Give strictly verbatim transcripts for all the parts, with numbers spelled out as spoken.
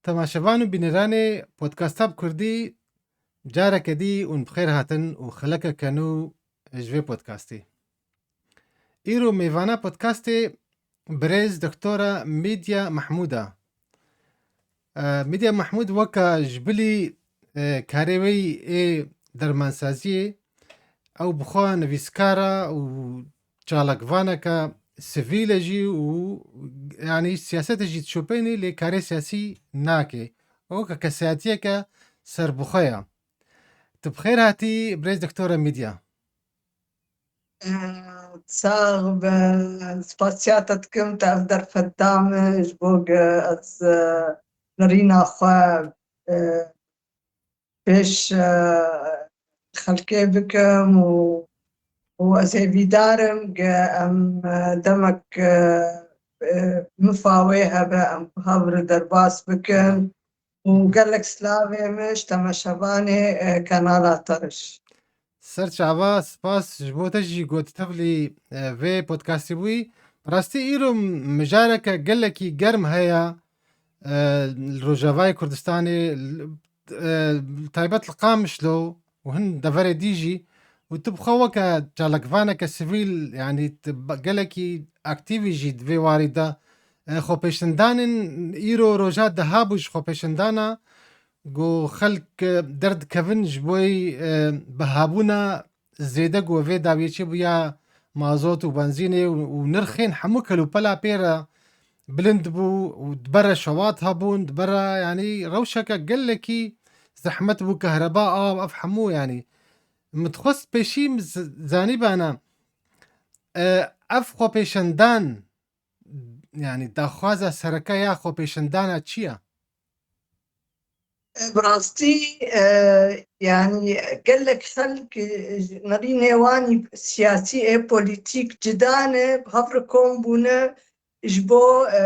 Temaşevan û bîneranê Podcasta bi Kurdî, careke dî hûn bi xêr hatin û xelekeke nû ji vê podcastê. Îro mêvana podcastê birêz Doktora Mîdya Mehmûd a. E, Mîdya Mehmûd weka ji bilî, e, karê wê yê dermansaziyê, ew bi xwe nivîskar e û çalakvaneke sivîl e jî û, yanî, siyasetê jî dişopênî, lê karê siyasî nake. Weke kesayetiyeke serbixwe ye. Tu bi xêr hatî, birêz Doktora Mîdya. Sax be, spasiya te dikim, te ev derfet da min ji bo ku ez, e, nirîna xwe, e, pêş, e, xelkê bikim û, û ez hêvîdar im ku em, e, demek, e, e, mifa wê hebe, em bi hev re derbas bikin. Û gelek silavê min ji temaşevanê, e, kanala te re jî. Ser çava, spas ji bo te jî ku tu tevlî, e, vê podcastê bûyî. Bi rastî îro mijareke gelekî germ heye, e, li Rojavayê Kurdistanê, li, e, taybet li Qamişlo û hin deverê dî jî. Û tu bi xwe weke çalakvaneke sivîl, yanî tu ba-, gelekî aktîvî jî di vê warî de, e, xwepêşandanên îro roja diha bû ji xwepêşandana ku xelk, e, derdikevin ji bo, e, bihabûna zêde ku vê dawiyê çêbû ya mazot û benzînê û, û nirxên hemû kelûpela pê re bilind bû û di ber re şewat hebûn, di ber re, yanî, rewşeke gelekî zehmet bû, kehreba, av, ev hemû, yanî. Min dixwest pêşî min z-, zanîbana, e, ev xwepêşandan, yanî, daxwaza sereke ya xwepêşandana çi ye? E, bi rastî, e, yanî, gelek xelk, e, nerînê wan î siyasî ê polîtîk cida ne, bi hev re kom bûne ji bo, e,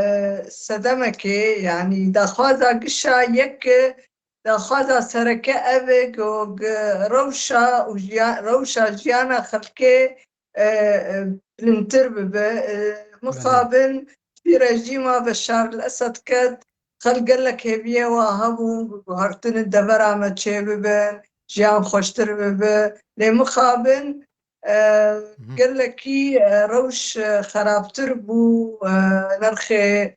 sedemekê, yanî, daxwaza gişa yek, e, daxwaza sereke ev e ku, ku rewşa û jiya-, rewşa jiyana xelkê, e, e, bilindtir bibe. E, Belê. Mixabin jî rejîma Beşar el Esed ket, xelk gelek hêviyê wa hebûn ku guhertinên devera me çêbibin, jiyan xweştir bibe. Lê mixabin, e, Hı hı. gelekî, e, rewş, e, xerabtir bû, e, nirxê,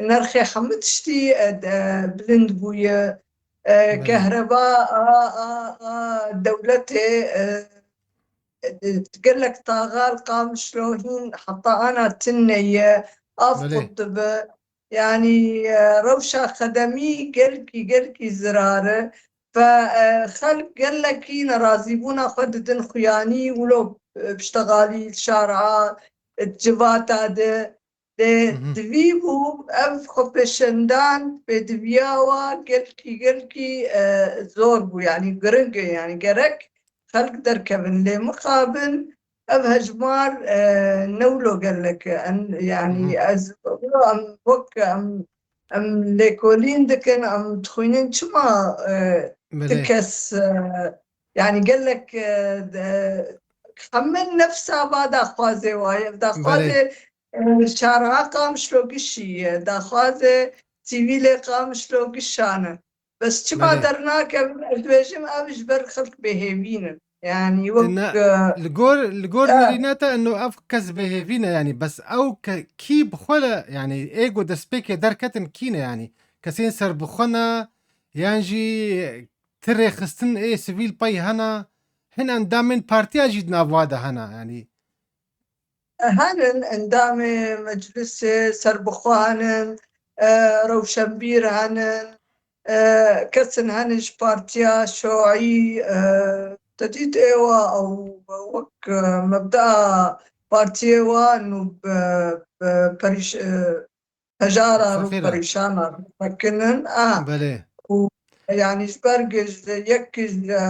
nirxê hemû tiştî, e, de, bilind bûye. E, Belê. Kehreba a, a, a dewletê, e, e, gelek taxa li Qamişlo hîn heta ana tune ye, av Belê. qut dibe. Yanî, e, rewşa xedemî gelkî, gelkî zirar e. Ve, e, xelk gelekî nerazîbûna xwe didin xuyanî, wilo, e, piştegalî, şara, e, civata de. Lê Hı hı. divî bû ev xwepêşandan pêdiviya wa gelkî, gelkî, e, zor bû, yanî giring e, yanî gerek xelk derkevin. Lê mixabin ev hejmar, e, ne wilo gelek e. En, yanî Hı hı. ez, em wek em, em lêkolîn dikin, em dixwînin çima, e, ti Belê. kes, e, yanî gelek, e, de, hemû nefsa va daxwazê wa ye. Ev daxwazê, Belê. e, şarha Qamişlo gişî ye. Daxwazê sivîlê Qamişlo gişan e. Bes çima Belê. dernakevin? Ez dibêjim ev ji ber xelk bêhêvî ne. Yanî wek, Ne, e, li gor, li gor e, nerîna te eno ev kes bêhêvî ne, yanî bes ew ke, kî bi xwe le, yanî ê ku destpêkê derketin kî ne, yanî kesên serbixwe ne, yan jî ti rêxistin ê sivîl pey hene, hin endamên partiya jî di nav wa de hene, yanî. Henin, endamê meclisê serbixwe henin, e, rewşenbîr henin, e, kesin henin ji partiya şoî, e, te dît ê wa ew wek, e, mebdea partiyê wan û bi, bi perîş-, e, hejara Xwe rû xêra. perîşana rû vekinin. A, Belê. û, yanî ji ber giz, yek giz, e,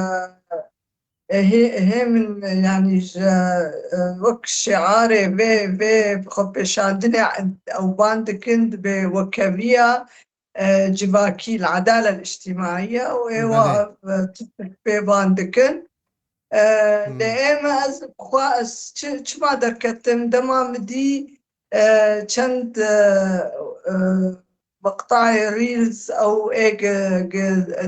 e, hê, hê min, yanî ji, e, wek şiarê vê, vê xwepêşandinê ew ban dikin, dibê wekeviya, e, civakî, el-edale el-îctimaiye û ê wa Belê. ev, e, tiştek pê ban dikin. E, Hmm. lê ê me ez xwe ez çi, çima derketim, dema min dî, e, çend, e, e, meqtayê Reels ew ê gi, gi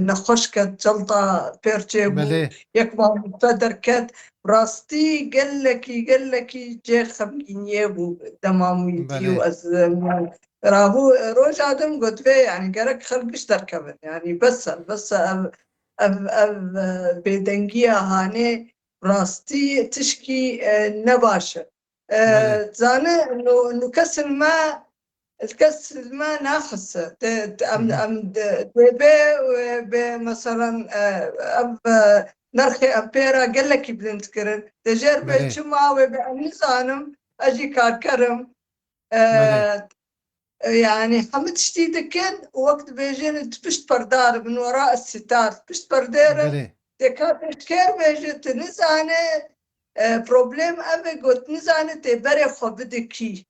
nexweş ket, celta pêr çêbû, Belê. yek mamoste derket. Rastî gelekî, gelekî cê xemgîniyê bû dema min wî dî û Belê. ez, em, rabû, e, roja din got vê, yanî gerek xelk giş derkevin. Yanî bes e, bes e ev, ev, ev, e, bêdengiya hanê rastî tişkî, e, ne baş e. E, Belê. Zane, nu, nu kesin me, kes me naxise. Te, te, em, Hı hı. em de, dê be, e, be, meselan, e, ev, e, nerxê em pê re gelekî bilind kirin. Te jêr be Belê. çima wê be em nizanim, ez jî karker im. E, Belê. e, yanî hemû tiştî dikin û wek dibêjin tu pişt perdar, min wera sitar, pişt perdê re Belê. tê ka te ji kêr bêje, tu nizane, e, problem ev e, got nizane tê berê xwe bide kî.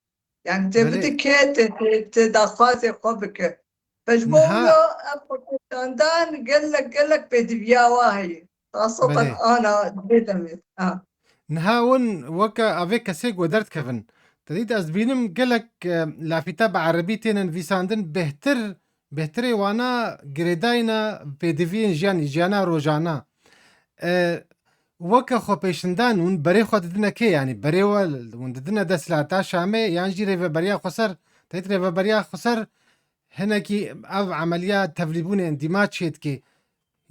Yanî tê Belê. bide kê, tê, tê, tê daxwazê xwe bike. Fe ji bo Niha wilo ev xwepêşandan gelek, gelek pêdiviya wa heye. Xaseten Belê. ana vê demê. Ha. Niha hûn weke avê kesê ku derdikevin. Te dît ez dibînim gelek, e, lafîta bi erebî têne nivîsandin, bêhtir, bêhtirê wana girêdayîna pêdiviyên jiyanî, jiyana rojana. E, weke xwepêşindan hûn berê xwe didine kê, yanî berê we hûn didine desthilata Şamê yan jî Rêveberiya Xweser? Te dît Rêveberiya Xweser hinekî ev emeliya tevlîbûnê, îndîmaç çêdike.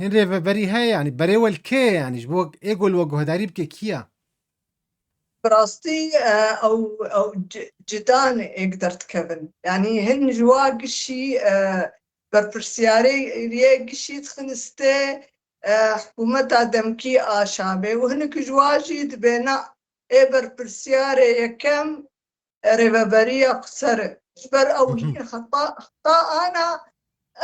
Hin rêveberî heye, yanî berê we li kê ye, yanî ji bo ê ku li we guhdarî bike kî ye? Bi rastî, e, ew, ew ci-, cidan êk derdikevin. Yanî hin ji wa gişî, e, berpirsiyarê yê gişî dixin stê, e, hikûmeta demkî a Şamê û hinek ji wa jî dibêne ê berpirsiyarê yekem, e, Rêveberiya Xweser e. Ji ber ew Hı hı. hîn heta, heta ana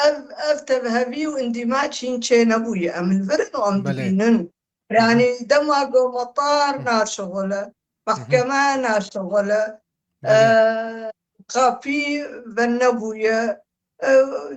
ev, ev tevhevî û îndîmaç hîn çênebûye. Em li vir in û em Belê. dibînin. Hı hı. Yanî dema ku metar Hı. naşixul e, Hı hı. mehkeme naşixul e, Belê. e, kapî venebûye. E,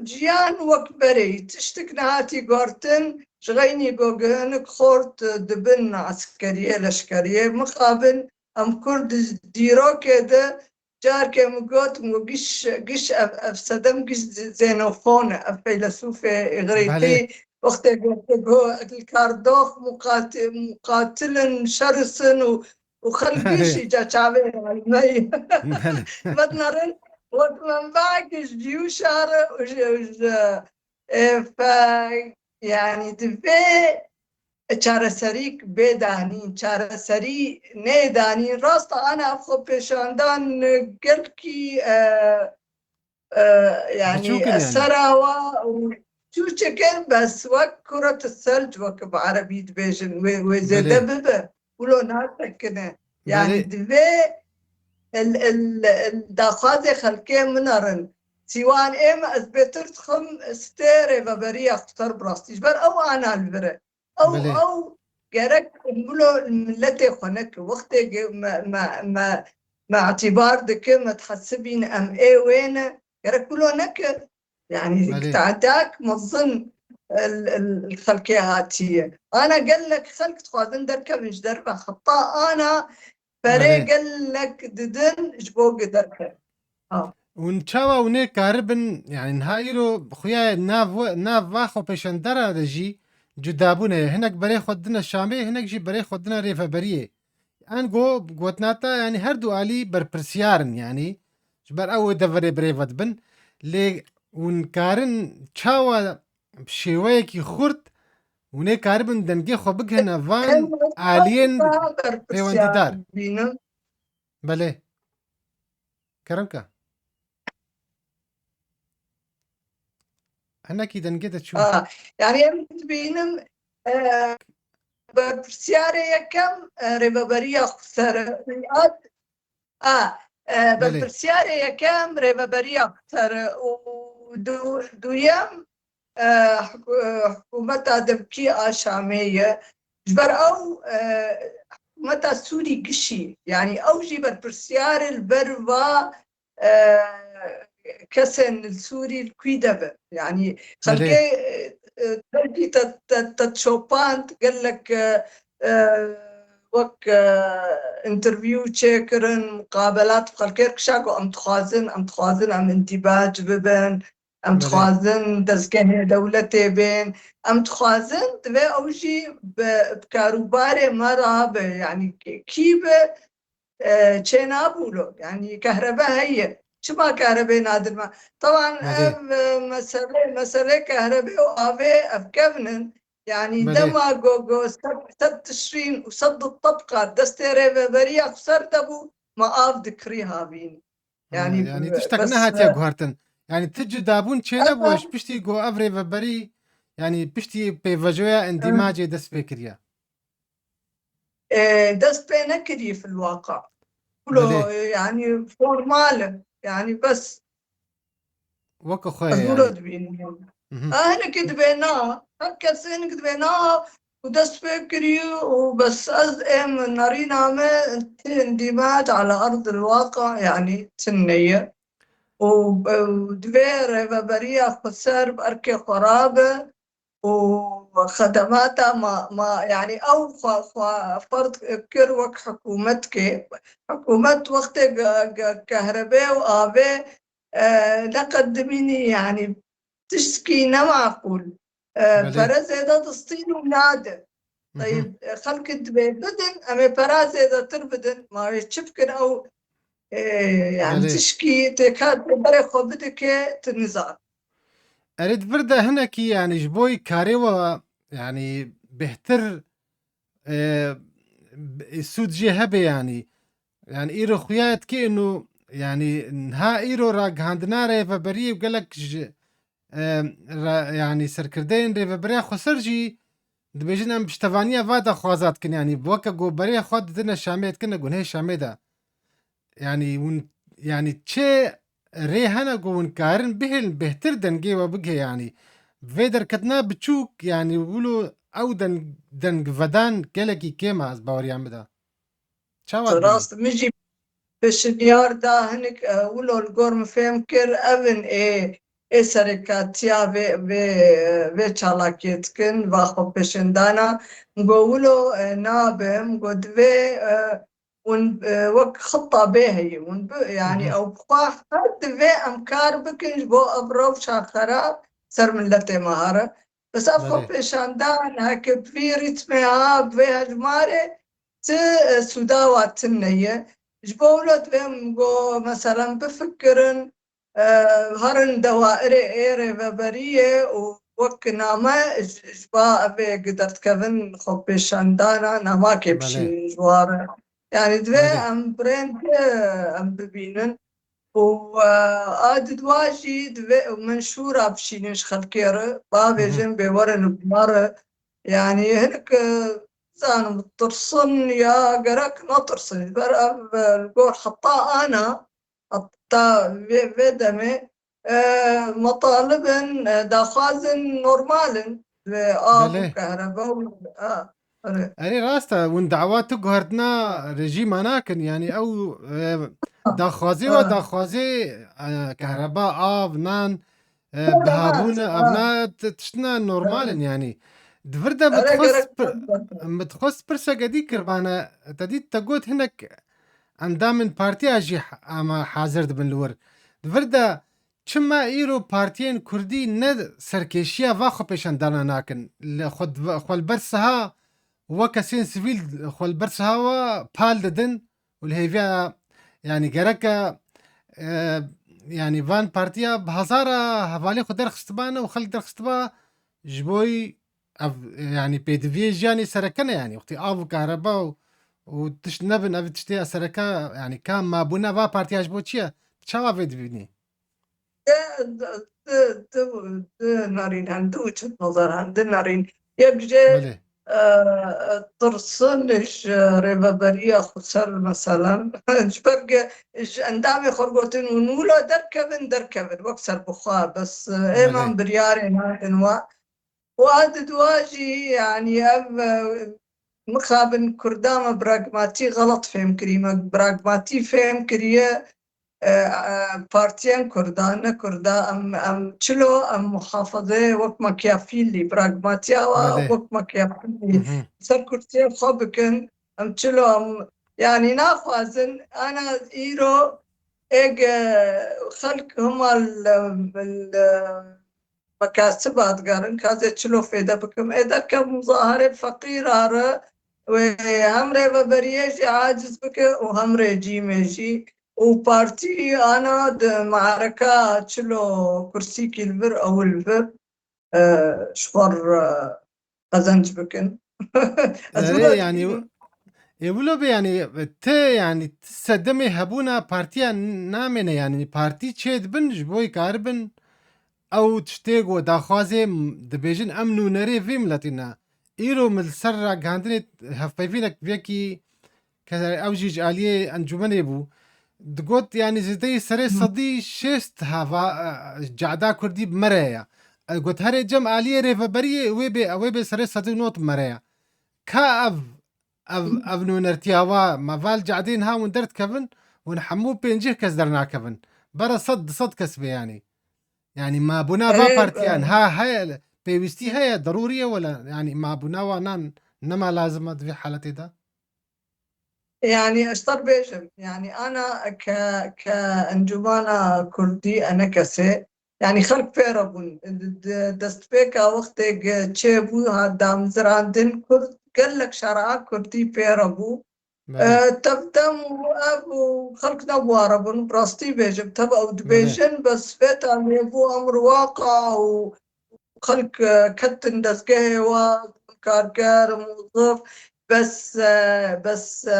jiyan wek berê, tiştik nehatî guhertin, ji xeynî ku gihinik xort, e, dibin eskeriyê, leşkeriyê. Mixabin em Kurd di dîrokê de carkê min got, min got, giş, giş ev, ev sedem giş Xenofon e, ev feylesûfê Îgrîqî, Belê. wextê got, got, el kardox muqati-, muqatilin, şerisin û, û xelk giş Belê. îca çavê me ye. Belê. Vednerin, wek menba giş cî û şar û ji, û ji, e, fe, yanî divê çareserîk bê danîn, çareserî nê danîn. Rast e, ana ev xwepêşandan gelkî, e, e, yanî Biçûk in yanî. esera wa û çûçik in, bes wek kuret selc, wek bi erebî dibêjin, wê, wê zêde Belê. bibe. Wilo nasekine. Yanî Belê. divê el, el, el daxwazê xelkê min erin. Sîwan ê me, ez bêtir dixim stê Rêveberiya Xweser bi rastî. Ji ber ew ana li vir e. Ew, Belê. ew gerek wilo miletê xwe neke. Wextê ge-, me, me, me, me îtîbar dike, me dihesibîn em ê wê ne. Gerek wilo neke. Yanî Belê. îtîadak mezin el, el, el xelkê hatiye. Ana gelek xelk dixwazin derkevin ji derve. Heta ana perê Belê. gelek didin ji bo ku derkevin. Ha. Hûn çawa hûn ê karibin, yanî niha îro xuya nav, nav va xwepêşandana de jî cudabûn heye. Hinek berê xwe didine Şamê, hinek jî berê xwe didine rêveberiyê. Ango gotina te, yanî her du alî berpirsiyar in, yanî ji ber ew ê deverê birêve dibin. Lê hûn karin çawa bi şêweyekî xurt hûn ê karibin dengê xwe bigihine van Em aliyên berpirsiyar pêwendîdar? bînin. Belê. Kerem ke. Hinekî dengê te çû. Ha, yanî em dibînin, e, berpirsiyarê yekem, e, rêveberiya Xweser e. Ad-, a, e, Belê. berpirsiyarê yekem rêveberiya Xweser e û du-, duyem, e, hikû-, e, hikûmeta demkî a Şamê ye. Ji ber ew, e, hikûmeta Sûrî gişî, yanî ew jî berpirsiyar e li ber va, e, kesên li Sûrî li kwî de bin. Yanî Belê. xelkê, e, e, belkî te, te, te şopand gelek, e, e, wek, e, interview çêkirin, muqabelat bi xelkê kişa ku em dixwazin, em dixwazin em îndîbac bibin, Em dixwazin dezgehê dewletê bên. Em dixwazin divê ew jî bi, bi karûbarê me re be, yanî kî be, e, çênabû lo. Yanî kehrebe heye. Çima kehrebê nadin me? Teban ev, e, mesele, meselê kehrebê û avê ev kevn in. Yanî dema go, go sed, sed Tişrîn û sed û tebqa destê rêveberiya xwe ser de bû, me av dikirî havîn. Ha, yanî, yanî tiştek bes, nehatiye e, guhertin. Yanî ti cudabûn çênebû, ji piştî ku ev rêveberî, yanî piştî pêvajoya endîmacê dest pê kiriye. E, dest pê nekiriye fil waqi. Kulo, belê, e, yanî formal e. Yanî bes. Weke xwe ye yanî. Ez wilo dibînim. Mhm. Ha, hinek dibê na, her kes hinek dibê na û dest pê kirî û bes ez êm nerîna me ti endîmac ala erd il waqi, yanî tune ye. Û, e, divê rêveberiya xweser bi erkê xwe rabe û xedemata ma, ma, yanî ew xwe, xwe ferd kir wek hikûmetkê. Hikûmet wextê ge, ge, kehrebê û avê, e, neqedimînî, yanî tiştkî ne maqûl. E, belê, pere zêde distîn û nade. Mhm. Teyb, e, xelk dibê bidin, em ê pera zêdetir bidin. Ma wê çi bikin ew, e, yanî belê, tişkî têka berê xwe bidike, tu nizan. Erê di vir de hinekî, yanî ji bo karê we, yanî bêhtir, e, b-, sûd jê hebe, yanî. Yanî îro xuya dike û, yanî niha îro ragihandina rêveberiyê û gelek ji, e, ra-, yanî serkirdeyên rêveberiya xweser jî dibêjin em piştevaniya va daxwaza dikin, yanî weke ku berê xwe didine Şamê, dikine gunhê Şamê de. Yanî hûn, yanî çi rê hene ku hûn karin bihêlin bêhtir dengê we bigihê, yanî vê derketina biçûk, yanî wilo ew deng, dengvedan gelekî kêm e, ez baweriya min de. Çawa dibînî? Rast, min jî pêşinyar da hinik, e, wilo li gor min fêm kir, ev in ê, ê serekatiya vê, vê, vê çalakiyê dikin, va xwepêşandana. Min got, wilo, e, nabe, min got, divê, e, hûn, e, wek xita bê heye, hûn bi, yanî, mhm, ew bi xwe her divê em kar bikin ji bo ev rewşa xerab ser miletê me here. Bes ev, belê, xwepêşandan heke bi vî rîtmê ha, bi vê hejmarê ti, e, sûda wa tune ye. Ji bo wilo divê min got, meselen, bifikirin, e, herin dewairê ê rêveberiyê û wek name ji, ji ba evê derdkevin xwepêşandana namakê, belê, bişînin ji wa re. Yanî divê, belê, em bi rê em bibînin. Û, e, a didwa jî divê û menşûra bişînin ji xelkê re, bavêjin, mhm, bê werin û bimare. Yanî hinek, e, zanim tirsin ya gerek netirsin. Ji ber ev, e, li gor heta ana, heta vê, vê demê, e, metalib in, e, daxwazin normal in. Ve av û, belê, kehrebe û, ha, erê. Erê, rast e, hûn dawa tu guhertina rejîma nakin, yanî ew, e, daxwazê we, ha, daxwazê, e, kehreba, av, nan, e, bihabûn e, ha, evna ti-, tiştina normal in, ha, yanî. Di vir de, erê, min dixwest gerek pir-, min dixwest pirseke dî kiribane, te dît te got hinek endamên partiya jî ha-, ama hazir dibin li wir. Di vir de çima îro partiyên kurdî ne serkêşiya va xwepêşandana nakin? Li xwe di-, xwe li ber siha we kesên sivîl xwe li ber siha we pal didin û li hêviya, yanî gereke, e, yanî van partiya bi hezara hevalên xwe derxistibane û xelk derxistiba ji bo ev, yanî pêdiviyê jiyanê sereke ne, yanî wextî av û kahreba û, û tişt nebin, ev tiştê sereke, yanî ka mabûna va partiya ji bo çi ye? Çawa vê dibînî? Di, di, di, di, di nerîn hene, du çet nazar hene, di nerîn. Yek jê, belê, e, tirsin ji rêveberiya xweser, meselen. Ji ber ge-, ji endamê xwe gotin û nûla derkevin, derkevin, wek serbixwe. Bes, e, êman, belê, biryarê nadin we. Û a didwa jî, yanî ev, e, mixabin Kurda me pragmatî xelet fêm kirî. Me pragmatî fêm kiriye, e, e, partiyên Kurda, ne Kurda, em, em çilo, em muhafazê wek Machiavelli, pragmatiya wa, belê, wek Machiavelli, mhm, ser kursiyê xwe bikin, em çilo, em, yanî naxwazin, ana îro, Êg, e, xelk hema li, li mekasiba digerin, ka ez ê çilo fêde bikim. Ê derke muzaherê feqîra re wê hem rêveberiyê jî aciz bike û hem rejîmê jî. Û partî ana di meareka çilo kursîkî li vir ew li vir, e, ji xwe re qezenc bikin. Ez Erê, wilo yanî, dibînim. Ê wilo be, yanî, ti, yanî, ti sedemê hebûna partiya namêne, yanî, partî çêdibin, ji bo karibin ew tiştê ku daxwazê m-, dibêjin em nûnerê vê miletî ne. Îro min li ser ragihandinê hevpeyvînek vekî ke ew jî ji aliyê encûmenê bû. Digot, yanî zêdeyî serê Hı. sedî şêst hava, e, cehda kurdî bi me re ye. E, got, herê cem aliyê rêveberiyê wê bê, wê bê serê sedî nod bi me re ye. Ka ev, ev, Hı. ev nûnertiya wa, me val cehdê niha hûn derdikevin, hûn hemû pêncî kes dernakevin. Bere sed, du sed kes bê yanî. Yanî mabûna va Erê, partiyan, e, ha, heye, pêwîstî heye, derûrî ye wele, yanî mabûna wan nema lazim e di vê haletê de? Yanî, ez te bêjim, yanî, ana ke, ke Encûmana Kurdî, enekesê, yanî, xelk pê re bûn. Di, di, destpêka wextê ge çêbû, hat damezrandin, Kurd, gelek şera Kurdî pê re bû. Belê. E, tevdem û ev û xelk ne bi wa re bûn, bi rastî bêjim. Tev ew Belê. dibêjin, bes vê tanê bû emr waqa û xelk, e, ketin dezgehê wa, karker, muzif, bes, e, bes, e,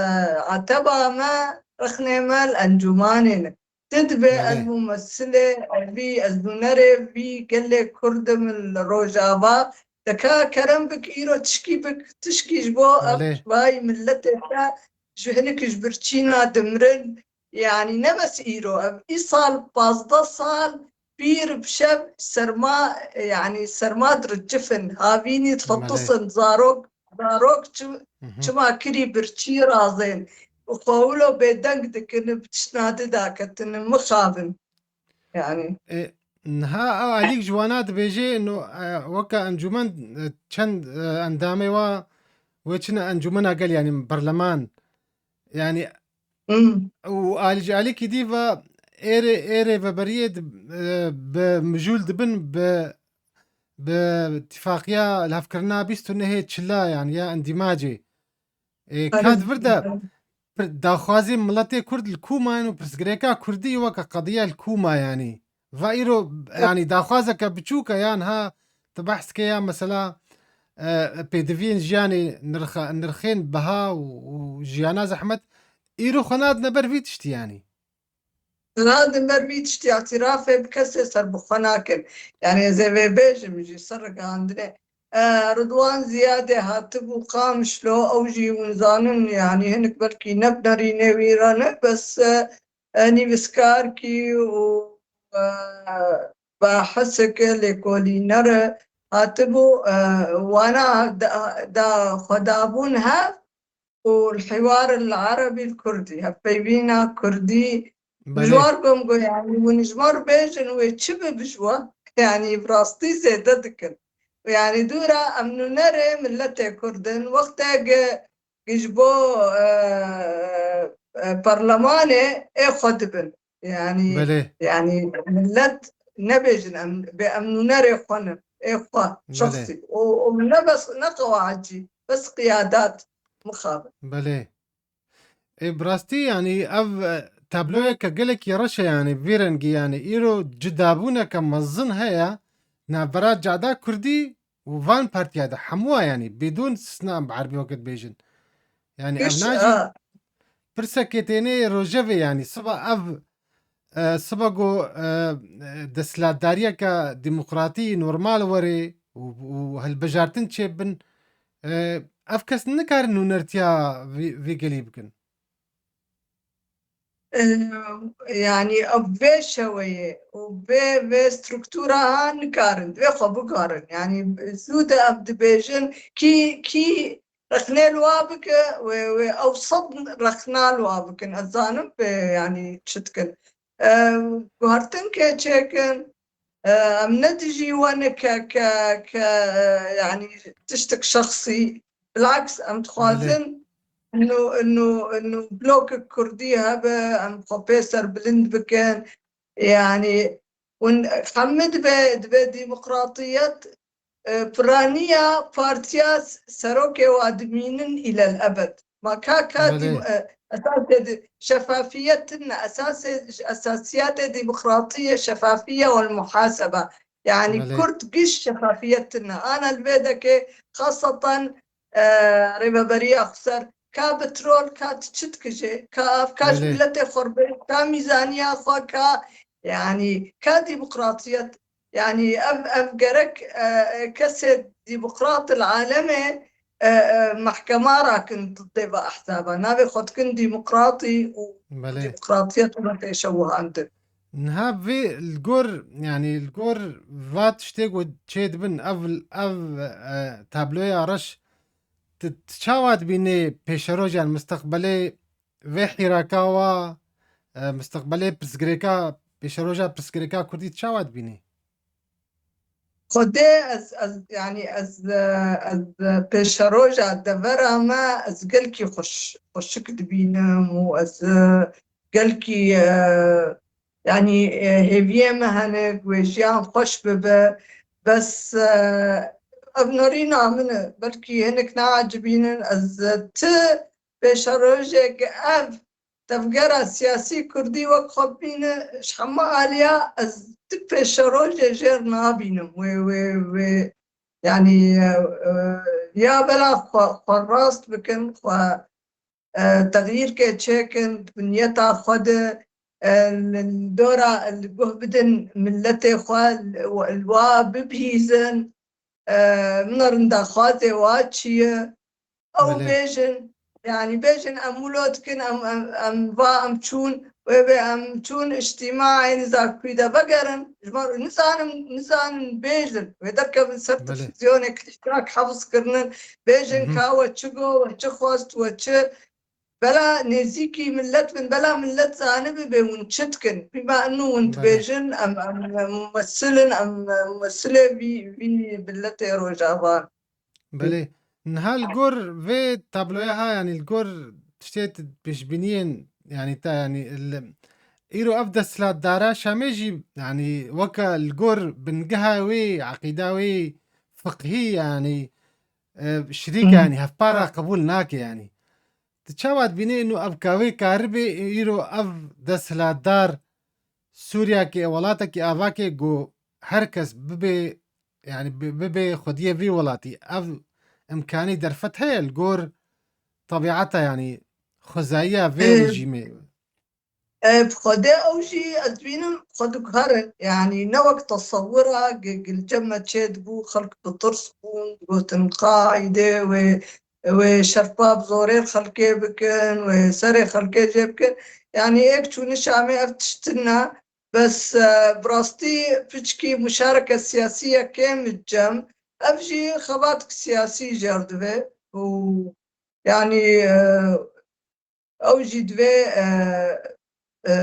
eteba me, rexnê me li encûmanê ne. Ti dibê ez Belê. mumesilê vî, ez nûnerê vî gelê Kurd im li Rojava. De ka kerem bik, îro tişkî bik, tişkî ji bo ev Belê. vay miletê te ji hinik ji birçîna dimirin. Yanî ne bes îro, ev îsal pazdeh sal pîr bi şev serma, yanî serma diricifin, havînî Belê. dixetisin, zarok, zarok çi-, Hı hı. çima kirî birçî razên. Û xwe wilo bêdeng dikin, bi tiştna di daketin, mixabin. Yanî. E, niha ew alîk ji wana dibêje, no, e, weke encûmen, e, çend, e, endamê wa wê çine encûmena gel, yanî berleman. Yanî, Hmm. û alî ji alîkî dî ve êrê, êrê veberiyê di, e, bi mijûl dibin bi, bi tifaqiya lihevkirina bîst û nehê çila, yanî ya endîmacê. E, Erê. ka di vir de pir-, daxwazê miletê Kurd li ku ma ye û pirsgirêka Kurdî weke qediya li ku ma, yanî? Va îro, yanî daxwazeke biçûk e yan ha tu behs dike ya mesela, e, pêdiviyên jiyanê, nirxa-, nirxên biha û, û jiyana zehmet, îro xwe nadine ber vî tiştî, yanî? Nadin ber vî tiştî, îtirafê bi kesê ser bi xwe nakin. Yanî ez ê vê bêjim jî ser ragihandinê. E, Ridwan Ziyadê hatibû Qamişlo, ew jî hûn zanin, yanî hinik belkî ne bi nerînê wî re ne, bes, e, e, nivîskarkî û, e, bahiseke lêkolîner e, hatibû, e, wana da, da xwe dabûn hev û li hiwar el erebî li kurdî, hevpeyvîna kurdî, Belê. ji war gom go, yanî hûn ji me re bêjin wê çi bi, bi ji we, yanî bi rastî zêde dikin. Yanî dûra em nûnerê miletê Kurd in, wextê ge ji bo, e, e, perlemanê ê xwe dibin. Yanî, Belê. yanî millet nebêjin em, bê em nûnerê xwe ne, ê xwe, Belê. şexsî. Û, û ne bes, ne qewaecî, bes qiyadat mixabin. Belê. Ê, bi rastî, yanî ev, e, tabloyeke gelekî reş e, yanî vî rengî, yanî îro cudabûneke mezin heye navbera cada Kurdî û van partiya de hemû, yanî bidûn sisna em bi erbî wekî dibêjin. Yanî ev Giş, nacî a. pirsekê tênê rojevê, yanî siba ev, e, siba ku, e, e, desthilatdariyeke demokratî normal were û, û hilbijartin çêbin, e, ev kes nikarin nûnertiya vî, vî gelî bikin. Em, yanî ev vê şeweyê û vê, vê struktura ha nikarin, divê xwe bikarin. Yanî zû de em dibêjin, kî, kî rexnê li wa bike, wê, wê ew sed rexna li wa bikin. Ez zanim vê, yanî çi dikin. Em, guhertin kê çêkin, e, em ne dijî we ne ke, ke, ke, e, yanî tiştek şexsî. Bilaks, em Belê. dixwazin inu, inu, inu blok Kurdî hebe, em xwe pê serbilind bikin. Yani, hûn hemî dibe, dibe demokratiyet, e, piraniya partiya serokê wa dimînin îlel ebed. Ma ka, ka Belê. dîm-, e, esasê di-, şefafiyet tine, esasê, esasiyatê demokratiyê şefafiye wal muhasebe. Yani Belê. Kurd giş şefafiyet tine. Ana li vê dekê xaseten, e, rêveberiya xweser, ka petrol, ka çi dikije, ka av, ka ji Belê. miletê xwe re, ka mîzaniya xwe, ka, yani, ka demokratiyet. Yani, ev, ev gerek, e, e, kesê demokrat li alemê, e, e, mehkema rakin dê ve ehzaba. Navê xwe dikin demokratî û Belê. demokratiyet ve pêşewihandin. Niha vê li gor, yani, li gor va tiştê ku çê dibin, ev, ev, e, tabloya reş, tu, tu çawa dibînî pêşerojan, misteqbelê vê hîraka wa, e, misteqbelê pirsgirêka, pêşeroja pirsgirêka Kurdî tu çawa dibînî? Xwedê ez, ez, yani ez, e, ez, e, pêşeroja devera me ez gelkî xweş-, xweşik dibînim û ez, e, gelkî, e, yani, e, hêviyê me hene ku wê jiyan xweş bibe. Bes, e, ev norîna min e. Belkî hinek neacibînin. Ez, e, ti pêşerojek ev tevgera siyasî kurdî wek xwe bîne, ji hemû aliya ez ti pêşerojê jêr nabînim. Wê, wê, wê, yani, e, e, ya bela xwe, xwe rast bikin, xwe, e, texyîrkê çêkin, di binyeta xwe de, e, li dora li guh bidin miletê xwe, li, li wa bibihîzin, e, min rindaxwazê wa çi ye? Ew Belê. bêjin, yani bêjin, em wilo dikin, em, em, em va, em çûn, wê bê em çûn îctîmaê nizakûyî de vegerin. Ji me nizanin, nizanin bêjin. Wê derkevin ser Belê. televîzyonê, klîşak hefz kirinin. Bêjin Hı hı. ka we çi got, we çi xwest, we çi. Bela nêzîkî millet bin, bela millet zanibibe hûn çi dikin. Bîma inu hûn Belê. dibêjin, em, em, em mumesil in, em, em mumesilê vî, vî miletê Rojava. Belê. Niha li gor vê tabloya ha, yani li gor tiştê t-, pêşbîniyên, yani te, yani li, îro ev desthilatdara Şamê jî, yani weke li gor bingeha wê, eqîda wê fiqhî, yani, e, şirîk, Hı. yani hevpara qebûl nake, yani. Tu çawa dibînî inu ev ka wê karibê îro ev desthilatdar Sûriyakê, welatekî avakê ku her kes bibê, yani bi-, bibê xwediyê vî welatî. Ev imkanî derfet heye li gor tebiata, yani xwezayiya vê Ee, rejîmê. E, bi Xwedê ew jî ez dibînim xwe diguherin. Yani ne wek tesewira gi-, gil cem me çêdibû, xelk bi tirs bûn, gotin qaîdê wê, wê şerpa bi zorê xelkê bikin, wê serê xelkê jê bikin. Yani êk çûni Şamê ev tiştin ne. Bes, e, bi rastî piçkî muşareke siyasî ye kêm cem. Ev jî xebatek siyasî jêr dibe û yani, e, ew jî divê, e, e,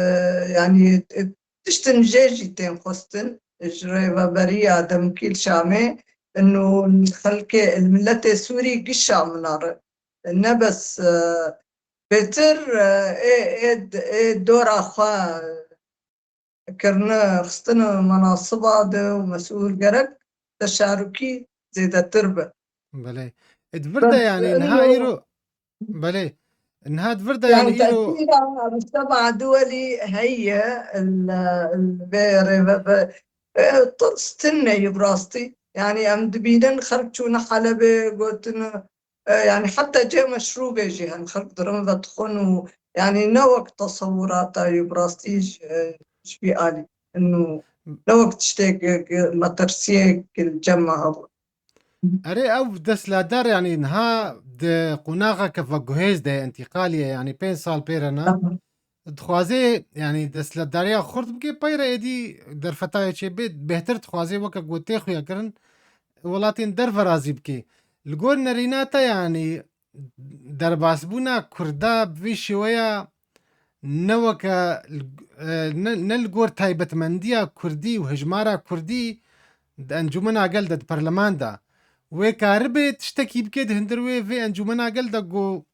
yani, e, tiştin jê jî tên xwestin ji rêveberiya demkî li Şamê, inu xelkê, miletê Sûrî gişa min re. Ne bes, e, bêtir, e, ê, ê, ê dora xwe kirine, xistine menasiba de û mesûl gerek teşarûkî zêdetir be. Belê. E, di vir de Bes yani niha ino îro, belê. Niha di vir de yani yani îro tesîra Mustafa Duwelî heye, el, el vê rêve ve, e, tirs tune ye bi rastî. Yani em dibînin xelk çûne Helebê, gotine, e, yani heta cê meşrûbê jî hin xelk dirin vedixwin û yani ne wek tesewirata wî bi rastî ji, e, ji vî alî. Inu ne wek tiştê gi-, gi-, metirsiyê gi li cem me hebû. Erê, ew desthilatdar, yani niha di qonaxeke veguhêz de ye, întîqalî ye, yani pênc sal pê re ne. Aha. Dixwaze, yani desthilatdariya xurt bike, pey re êdî derfetayê çê bê, bêhtir dixwaze weke ku tê xuya kirin, welatên derve razî bike. Li gor nerîna te, yani derbasbûna Kurda bi vî şêweya ne weke, e, ne, ne li gor taybetmendiya Kurdî û hejmara Kurdî di Encûmena Gel de, di Perleman de, wê karibe tiştekî bike di hundir wê vê Encûmena Gel de ku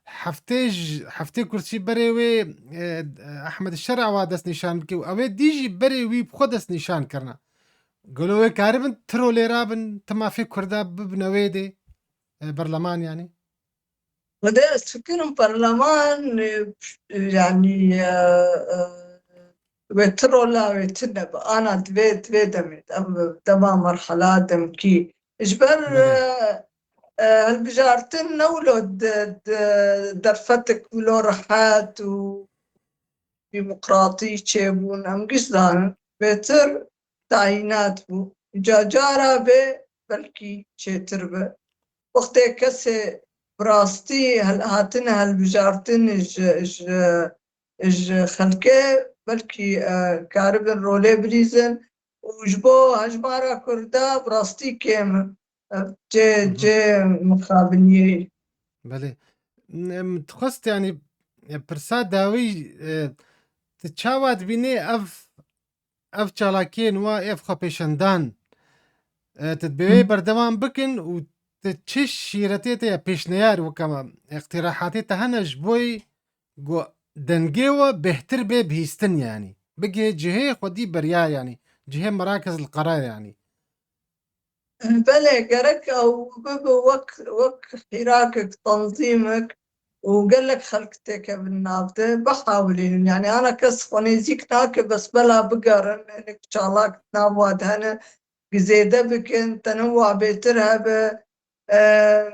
heftê ji, heftê kursî berê wê, e, Ehmed Şera wa destnîşan bike û ew ê dî jî berê wî bi xwe destnîşan kirine. Gelo wê karibin trolêra bin, timafê Kurda bibine wê dê, e, berleman yanî? Xwedê ez fikirim berleman, e, yanî, e, e, wê trola wê tune bi. Ana divê, divê demê, em dema merhala demkî. Ji ber, Belê. e, e, hilbijartin ne wilo di, di derfetek wilo rehet û demokratî çêbûn. Em giş zanin. Bêtir tayînat bû. Ca cara bê belkî çêtir be. Wextê kesê bi rastî hel-, hatine hilbijartin ji, ji, ji xelkê belkî, e, karibin rolê bilîzin û ji bo hejmara Kurda bi rastî kêm e. Ev cê, Hı hı. cê mixabiniyê. Belê. Em, dixwest, yanî, e, pirsa dawî, e, tu çawa dibînî ev, ev çalakiyên wa, ev xwepêşandan, e, tu dibê wê Hı. berdewam bikin û tu çi şîretê te ya pêşneyar weke me, îqtîrahatê te hene ji boyî ku dengê we bêhtir bê bihîstin, yanî bigihê cihê xwedî berya, yanî cihê merakez li qerar, yanî. Belê, gerek ew bibe wek, wek hîrakek, tenzîmek û gelek xelk têkevin nav de, bihawilînin. Yanî ana kes xwe nêzîk nake, bes bela bigerin, hinek çalak nav wa de hene, zêde bikin, tenewa bêtir hebe. E,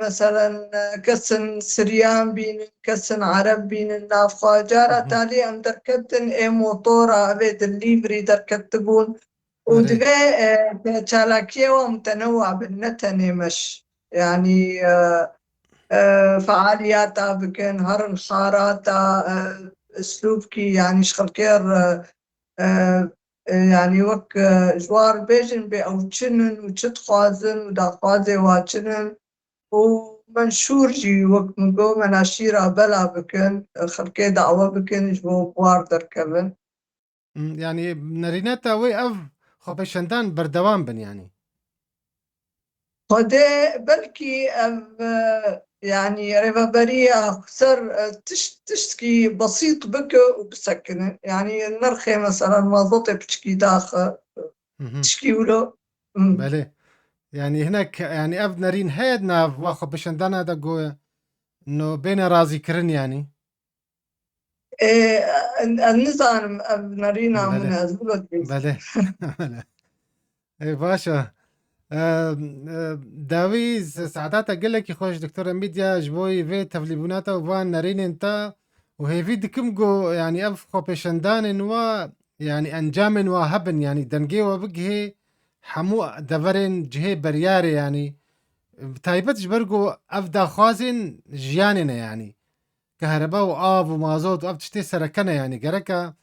meselen, e, kesin Siryan bînin, kesin Ereb bînin, nav xwe. Cara Hı hı. talî em derketin, ê motora, evê delivery derketibûn. Û Erê. divê, e, çalakiyê wan mutenewa bin, ne tenê meş. Yanî, e, e, fealiyata bikin, herin xarata, e, uslûbkî, yanî ji xelkê re, e, e, yanî wek, e, ji wan re bêjin bê ew çi nin û çi dixwazin û daxwazê wan çi nin. Û menşûr jî wek min got, menaşîra bela bikin, e, xelkê dawe bikin ji bo bi war derkevin. Hmm, yanî nerîneta wê ev xwepêşandan berdewam bin yanî. Xwedê belkî ev, e, yanî rêveberiya ser, e, tişt, tiştkî besît bike û bisekine. Yanî nirxê meselen mazotê piçkî daxe, Hı hı. tişkî wilo. Hmm. Belê. Yanî hinek, yanî ev nerîn heye di nav wa xwepêşandana de ku no bêne razîkirin yanî? Ê, ez nizanim ev nerîna min Belê. ez wilo dibêjim. Belê. Belê. Ê, baş e. Em, e, dawî se-, saeta te gelekî xweş, Doktor Emîdya, ji bo vê tevlîbûna te û van nerînên te û hêvî dikim ku, yanî ev xwepêşandanên wa, yanî encamên wa hebin, yanî dengê we bigihê hemû deverên cihê beryarê, yanî bi taybet ji ber ku ev daxwazên jiyanê ne, yanî kehreba û av û mazot û ev tiştê sereke ne, yanî gereka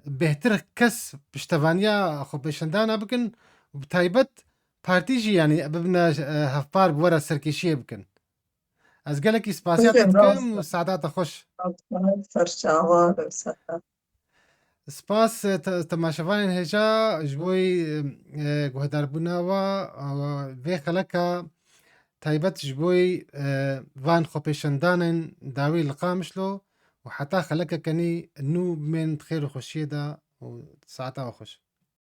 bêhtir kes piştevaniya xwepêşandana bikin û bi taybet partî jî, yanî bibine, e, hevpar bi we re serkêşiyê bikin. Ez gelekî spasiya te Buyurun, dikim rast. û saeta te xweş. Serçava, serçava. Spas, e, te-, temaşevanên hêja ji bo, e, guhdarbûna we, e, vê xeleka taybet ji bo, e, van xwepêşandanên dawî li Qamişlo û heta xelekeke nî nû bimên di xêr û xweşiyê de û saeta we xweş.